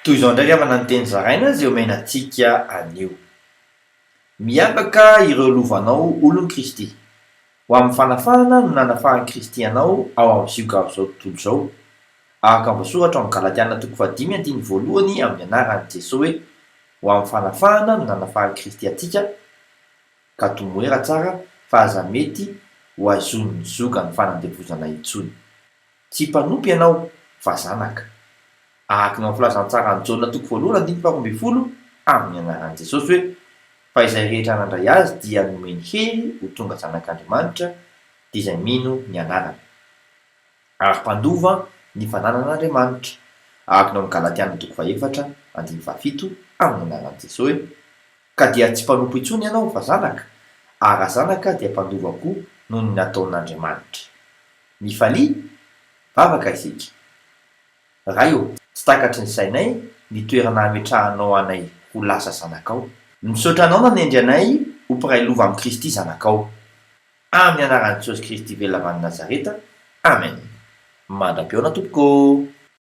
Toy izao indray ry havana ny teny zaraina izay omena antsika anio. Miavaka ireo lovanao olon'i Kristy. Ho amin'ny fanafahana no nanafahan'i Kristy anao ao amin'ny ziogan'izao tontolo izao. Araka ny voasoratra ao amin'ny Galatiana toko fahadimy andininy voalohany amin'ny anaran'i Jesoa hoe, Ho amin'ny fanafahana no nanafahan'i Kristy antsika, ka tomoera tsara fa aza mety ho azonin'ny ziogan'ny fanandevozana intsony. Tsy mpanompo ianao fa zanaka. Araka ny ao amin'ny Filazantsaran'i Jaona toko voalohany andininy faharoambinifolo, amin'ny anaran'i Jesosy hoe, Fa izay rehetra nandray Azy dia nomeny hery ho tonga zanak'Andriamanitra, dia izay mino ny anarany. Ary mpandova ny fananan'Andriamanitra. Araka ny ao amin'ny Galatiana toko fahefatra andininy fahafito, amin'ny anaran'i Jesosy hoe, Ka dia tsy mpanompo intsony ianao fa zanaka, ary raha zanaka dia mpandova koa noho ny nataon'Andriamanitra. Mifalia, vavaka isika. Ray ô, tsy takatry ny sainay ny toerana ametrahanao anay ho lasa zanakao. Misaotra Anao nanendry anay ho mpiray lova amin'i Kristy Zanakao. Amin'ny anaran'i Jesosy Kristy velona avy any Nazareta, Amen. Mandra-pihaona tompoko ô!